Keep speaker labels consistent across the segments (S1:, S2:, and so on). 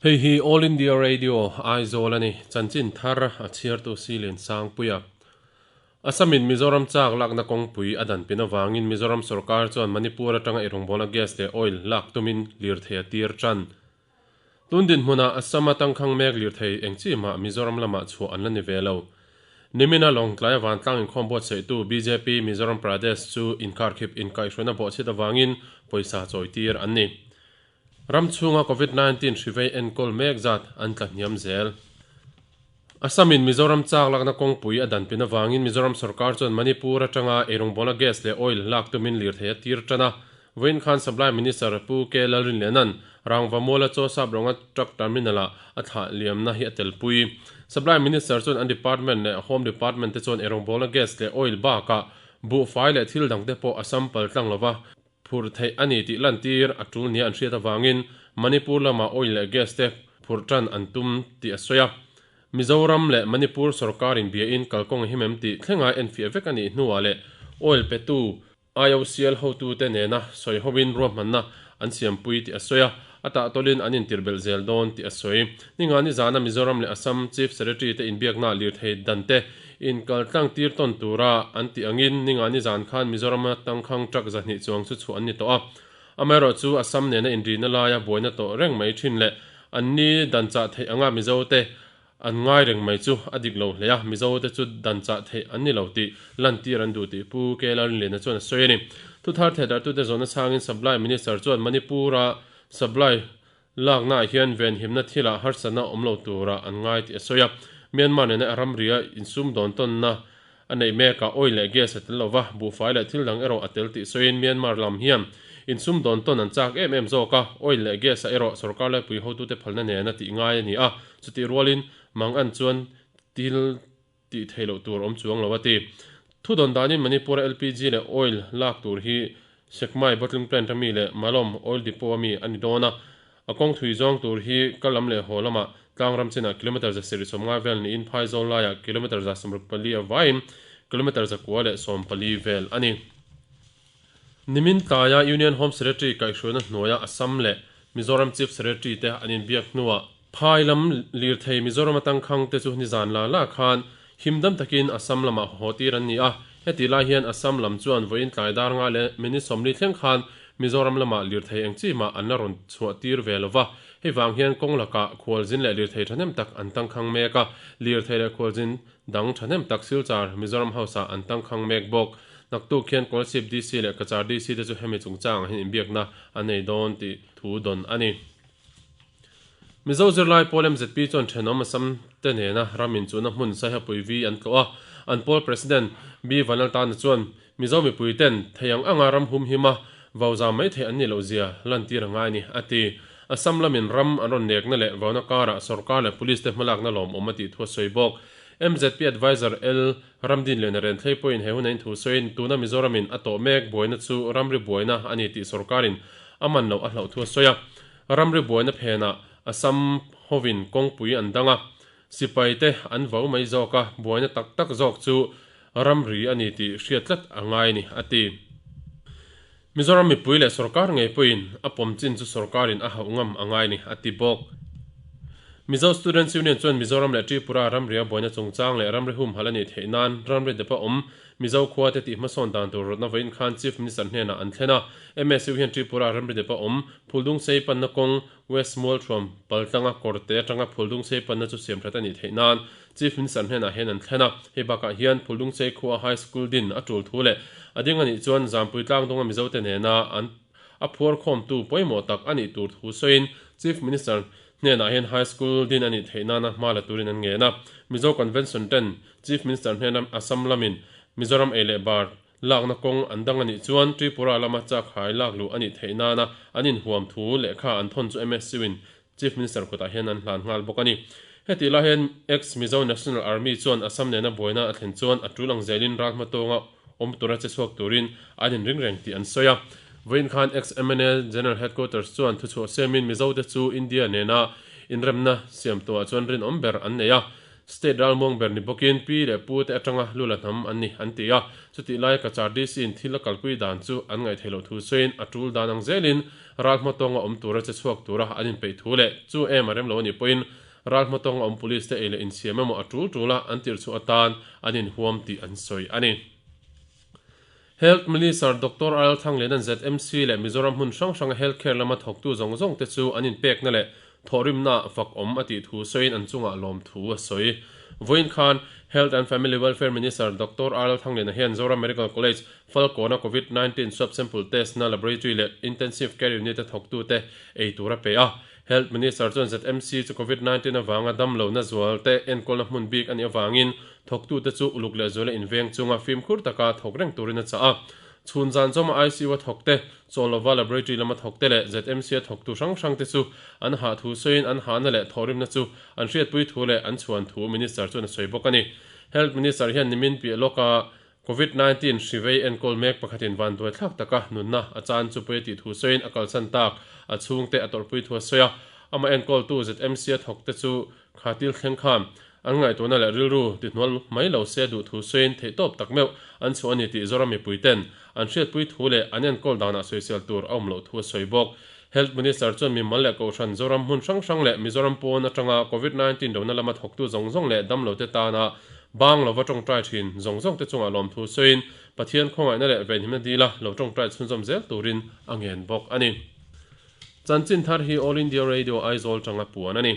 S1: Hei hi All India Radio, Aizawl a ni. Chanchin thar a chhiartu Silin Sangpuia. Assam-in Mizoram chak lakna kawngpui a dan pin avangin Mizoram sorkar chuan Manipur atanga eirawngbawlna gas leh oil lak tumin lirthei a tir tan. Tun dinhmunah Assam-a tangkhang mek lirthei eng chi mah Mizoram lamah chhuah an la ni ve lo. Nimina Lawngtlai vantlang inkhawm buatsaihtu bjp Mizoram Pradesh chu inkarkhip inkaihhruaina bawhchhiat avangin pawisa chawitir an ni. Ram chhunga Covid 19 hri vei enkawl mek zat an tla hniam zel. Assam-in Mizoram chak lakna kawngpui a dan pin avangin Mizoram sorkar chuan Manipur atanga eirawngbawlna gas leh oil lak tumin lirthei a tir tan a. Vawiin khan Supply Minister Pu K Lalrinliana'n Rangvamuala chaw sap rawnga truck terminal-ah a thlah liamna hi a telpui. Supply Minister chuan an department leh Home Department te chuan eirawngbawlna gas leh oil bakah buhfai leh thil dangte pawh Assam paltlang lova Phurh theih a ni tih lantir a tul nia an hriat avangin Manipur lama oil leh gas te phurh tan an tum tih a sawi a. Mizoram leh Manipur sorkarin biain kalkawng a him em tih thlenga enfiah vek a nih hnuah leh oil petu IOCL hotute nena sawi hovin ruahmanna an siampui tih a sawi a, a tahtawlin an intirbelh zel dawn tih a sawi. Ninga nizana Mizoram leh Assam Chief Secretary te inbiaknaah lirthei dante Inkal tlang tir tawn tura an tih angin ninga nizan khan Mizorama tangkhang truck 200 chuang chu chhuah an ni tawh a. Amaherawh chu Assam nena inrina laia buaina tawh reng mai thin leh an ni dan chah theih anga Mizote an ngai reng mai chu a dik lo hle a, Mizote chu dan chah theih an ni lo tih lantir an duh tih Pu K Lalrinliana chuan a sawi a ni. Thuthar thehdarhtute zawhna chhangin Supply Minister chuan Manipur-a supply Laknaah hian venhimna thilah harsatna awm lo tura an ngai tih a sawi a. Myanmar nena a ramria insum dawn tawnna a neih mekah oil leh gas a tel lo va, buhfai leh thil dang erawh a tel tih sawiin Myanmar lam hian insum dawn tawn an chak em em zawk a, oil leh gas-ah erawh sorkar laipui hotute phalna nena tih ngai a ni a, chutih rualin Mangan chuan til tih theih loh tur awm chuang lo a ti. Thudawn danin Manipur-a LPG leh oil lak tur hi Sekmai bottling plant ami leh Malom oil depot ami a ni dawn a, a kawng thui zawng tur hi kal lam leh haw lamah tlangram chinah kilometre 750 vel niin phaizawl laiah kilometre 164 a vaiin kilometre 140 vel a ni. Nimin tlaia Union Home Secretary kaihhruaina hnuaia Assam leh Mizoram Chief Secretary te an inbiak hnuah Phai lam lirthei Mizoram atangkhang te chu nizan la la khan himdam takin Assam lamah haw tir an ni a, hetih lai hian Assam lam chuan vawiin tlai dar nga leh minute 40 thleng khan Mizoram lamah lirthei eng chi mah an la rawn chhuah tir ve lo va, hei vang hian kawng lakah khualzin leh lirthei thahnem tak an tangkhang mek a, lirthei leh khualzin dang thahnem tak Silchar Mizoram House ah an tangkhang mek bawk. Naktuk hian Kolasib DC leh Cachar DC te chu hemi chungchangah hian inbiakna an nei dawn tih thu dawn a ni. Mizo zirlai pawl MZP chuan thenawm Assam te nena ram inchuhna hmun Saihapui vi an tlawh a, an pawl President B Vanlaltana chuan Mizo mipui ten thei ang anga ram humhim a vau zam mai theih an nih loh zia lantir a ngai a ni, a ti. Assam lamin ram an rawn nekna leh vauna karah sorkar leh police te hmalakna lawmawm a tih thu a sawi bawk. MZP Adviser L Ramdin leh Narenthlei pawhin he huna inthu sawiin tuna Mizoramin a tawh mek buaina chu ramri buaina a ni tih sorkarin a man loh a hlauh thu a sawi a. Ramri buaina phenah Assam hovin kawngpui an dang a, sipaite an vau mai zawk a, buaina tak tak zawk chu ramri a ni tih hriat tlat a ngai a ni, a ti. Mizoram mipui leh sorkar ngei pawhin a pawm chin chu sorkarin a hauh ngam a ngai a ni, a ti bawk. Mizo Students Union chuan Mizoram leh Tripura ramria buaina chungchang leh ramri humhalh a nih theih nan ramri depa awm Mizo khua te tih hmasawn dan tur rawtna vawiin khan Chief Minister hnenah an thlen a. MSU hian Tripura ramri depa awm Phuldung sei panna kawng West Mualthuam paltlanga kawrte atanga Phuldung sei panna chu siam that a nih theih nan Chief Minister hnenah hian an thlen a. Hei bakah hian Phuldung sei khua High School din a tul thu leh a ding a nih chuan Zampui tlangdunga Mizote nena an a phuarkhawmtu pawimawh tak a nih tur thu sawiin Chief Minister hnenah hian High School din a nih theih nana hma la turin an ngen a. Mizo Convention ten Chief Minister hnena Assam lamin Mizoram ei leh bar lakna kawng an dang a nih chuan Tripura lama chak hai lak luh a nih theih nana an inhuam thu lehkha an thawn chu MSU in Chief Minister kutah hian an hlan nghal bawk a ni. Hetih lai hian ex Mizo National Army chuan Assam nena buaina a thlen chuan a tul ang zelin ral hmatawnga awm tura che chhuak turin an inring reng tih an sawi a. Vawiin khan ex mna General Headquarters chuan thuchhuah siamin Mizote chu India nena inremna siam tuah chuan rinawm ber an nei a. State ralmuang ber ni bawkin pi leh pu te atanga lu la hnam an ni an ti a. Chutih lai Cachar DC in thil a kalpui dan chu an ngaihtheih loh thu sawiin a tul dan ang zelin ral hmatawnga awm tura che chhuak tura an inpeih thu leh chu em a rem lo a nih pawhin ral hmatawnga awm police te ei leh insiam emaw a tul tula an tirh chhuah atan an inhuam tih an sawi a ni. Health Minister Doctor RL Thangliana'n ZMC leh Mizoram hmun hrang hranga health care lama thawktu zawng zawng te chu an inpekna leh thawhrimnaah fak awm a tih thu sawiin an chungah lawmthu a sawi. Vawiin khan Health and Family Welfare Minister Doctor RL Thangliana hian Zoram Medical College, Falkawna Covid 19 swab sample test na laboratory leh Intensive Care Unit a thawktute ei tur a pe a. Health Minister chuan ZMC chu Covid 19 avanga damlohna zualte enkawlna hmun bik a nih avangin Thawktute chu uluk leh zuala inveng chunga fimkhur taka thawk reng turin a chah a. Chhun zan zawma ICU a thawkte, Chawlova Laboratory lama thawkte leh ZMC a thawktu hrang hrangte chu an hah thu sawiin an hahna leh thawhrimna chu an hriatpui thu leh an chhuan thu Minister chuan a sawi bawk a ni. Health Minister hian nimin piah lawka Covid 19 hri vei enkawl mek pakhatin vanduai thlak taka nunna a chan chu pawi a tih thu sawiin a kalsan tak a chhungte a tawrhpui thu a sawi a. Amah enkawltu ZMC a thawkte chu Kha til thleng khan an ngaihtuahna leh rilru ti hnual mai lo se duh thu sawiin theihtawp tak meuh an chhuah a ni tih Zoram mipuiten an hriatpui thu leh an enkawl danah sawisel tur a awm loh thu a sawi bawk. Health Minister chuan mimal leh Kohhran Zoram hmun hrang hrang leh Mizoram pawn atanga Covid 19 dona lama thawktu zawng zawng leh damlote tana bang lova tawngtai thin zawng zawngte chungah lawmthu sawiin Pathian khawngaihna leh venhimna dila lo tawngtai chhunzawm zel turin a ngen bawk a ni. Chanchin thar hi All India Radio Aizawl tanga puan a ni.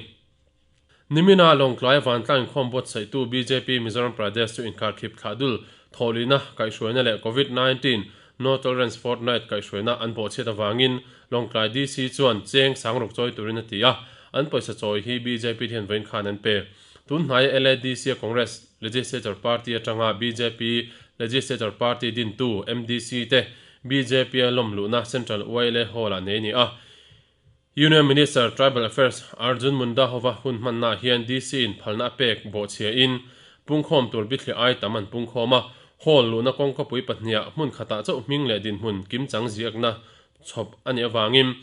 S1: Nimina Lawngtlai Vantlang inkhawm buatsaihtu bjp Mizoram Pradesh chu inkharkhip thlahdul thawhlihna kaihhruaina leh Covid 19 No Tolerance Fortnight kaihhruaina an bawhchhiat avangin Lawngtlai DC chuan cheng sangruk chawi turin a ti a, an pawisa chawi hi bjp hian vawiin khan an pe. Tun hnaia LADC a Congress Legislature Party atanga bjp Legislature Party dintu MDC te bjp a lawm luhna Central YLA Hall-ah nei a ni a. Union Minister Tribal Affairs Arjun Munda hova hun hmannaah hian DC in phalna a pek bawhchhiain pungkhawm tur bithliah ai tam an pungkhawm a, Hall luhna kawngkapui pahniha hmun khatah chauh hming leh dinhmun kimchang ziakna chhawp a nih avangin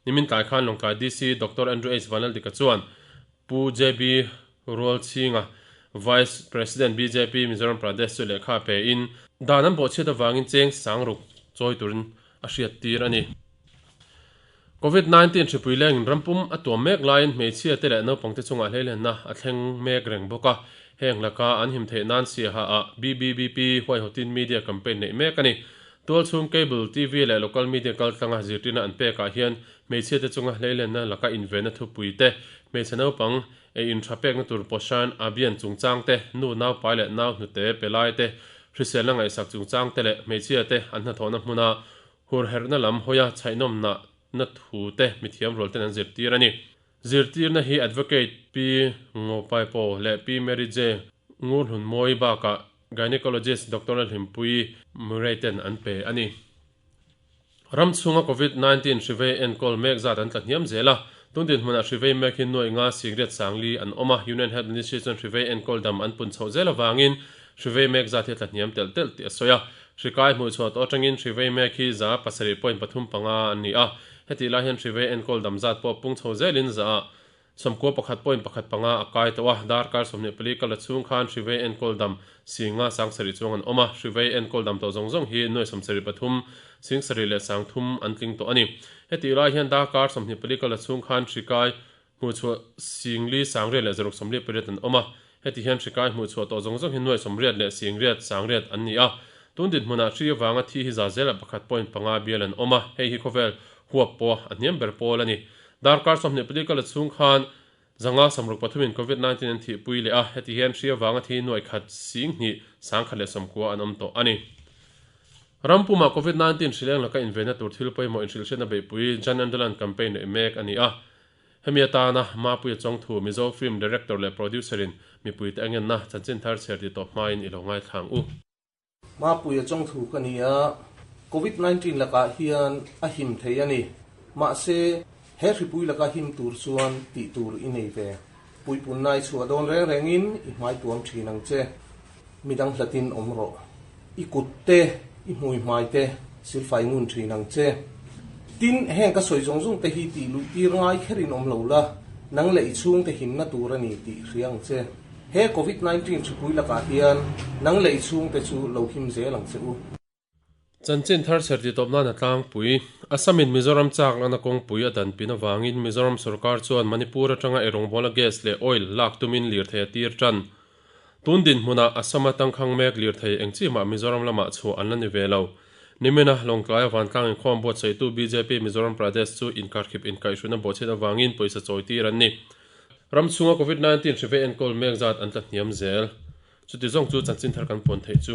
S1: nimin tlai khan Lawngtlai DC Doctor Andrew H Vanlaldika chuan Pu JB Rualchhinga, Vice President bjp Mizoram Pradesh chu lehkha pe in dan an bawhchhiat avangin cheng sangruk chawi turin a hriattir a ni. Covid 19 hripui lengin rampum a tuam mek laiin hmeichhia te leh naupang te chungah hleilenna a thleng mek reng bawk a, heng laka an him theih nan siaha ah BBBP huaihawtin media campaign neih mek a ni. Tualchhung cable TV leh local media kaltlanga zirtirna an pekah hian hmeichhia te chunga hleilenna laka invenna thupui te, hmeichhe naupang ei inṭha pekna tur Poshan Abhiyan chungchang te, nu naupai leh nau hnute pe lai te, hriselna ngaihsak chungchang te leh hmeichhia te an hnathawhna hmuna hurherhna lam hawia chhaihnawmna na thu te mithiam rual ten an zirtir a ni. Zirtirna hi Advocate Pi Ngopaipo leh Pi Mary J. Ngurhlunmawi bakah Gynecologist Doctor Lalhlimpuii Murray ten an pe a ni. Ram chhunga Covid 19 hrivei enkawl mek zat an tla hniam zel a, tun dinhmunah hrivei mek hi nuaih nga sikriat sangli an awm a, Union Health Ministry chuan hrivei enkawl dam an pun chhoh zel avangin hrivei mek zat hi a tla hniam telh telh tih a sawi a. Hrikai hmuh chhuah tawh atangin hrivei mek hi 7.35 an ni a, hetih lai hian hrivei enkawl dam zat pawh pung chho zelin 91.15 a kai tawh a, darkar 24 kal a chhung khan hrivei enkawl dam singa 7,000 chuang an awm a, hrivei enkawl dam tawh zawng zawng hi nuai 73 sing sarih leh 30 an tling tawh a ni. Hetih lai hian darkar 24 kal a chhung khan hrikai Hmuhchhuah singli sangriat leh zaruk 48 an awm a, heti hian hrikai hmuhchhuah tawh zawng zawng hi nuai sawmriat leh singriat sangriat an ni a. Tun dinhmunah hri avanga thi hi za zelah pakhat point panga bial an awm a, hei hi khawvel huap pawh a hniam ber pawl a ni. Darkar 24 kal a chhung khan zanga sawmruk pathumin Covid 19 an thihpui leh a, heti hian hri avanga thi nuai khat sing hnih sangkhat leh sawmkua an awm tawh a ni. Rampumah Covid 19 hrileng laka invenna tur thil pawimawh inhrilhhriatna beihpui Jan Andolan campaign neih mek a ni a. Hemi atana Mapuia Chawngthu, Mizo film director leh producer in mipuite a ngenna chanchin thar chhiar tih tawp hmain i lo ngaithlang u.
S2: Mapuia Chawngthu ka ni a, Covid 19 lakah hian a him thei a ni. Mahse, he hripui laka him tur chuan tih tur i nei ve. Puipunnai chhuah dawn reng rengin i hmai tuam thin ang che. Midang hlatin awm rawh. I kut te, i hmui hmai te silfai ngun thin ang che. Tin, heng ka sawi zawng zawng te hi tih luih tir ngai kherin awm lo la, nang leh i chhungte himna tur a ni tih hria ang che. He Covid 19 hripui lakah hian nang leh i chhungte chu lo him zel ang che u.
S1: Chanchin thar chher ti tawp nan a tlangpui. Assam-in Mizoram chak lakna kawngpui a dan pin avangin Mizoram sorkar chuan Manipur atanga eirawngbawla gas leh oil lak tumin lirthei a tir tan. Tun dinhmunah Assam-a tangkhang mek lirthei eng chi mah Mizoram lamah chhuah an la ni ve lo. Nimina Lawngtlaia vantlang inkhawm buatsaihtu bjp Mizoram Pradesh chu inkarkhip inkaihhruina bawhchhiat avangin pawisa chawitir an ni. Ram chhunga Covid 19 hri ve enkawl mek zat an tla hniam zel. Chuti zawng chu chanchin thar kan puan theih chu.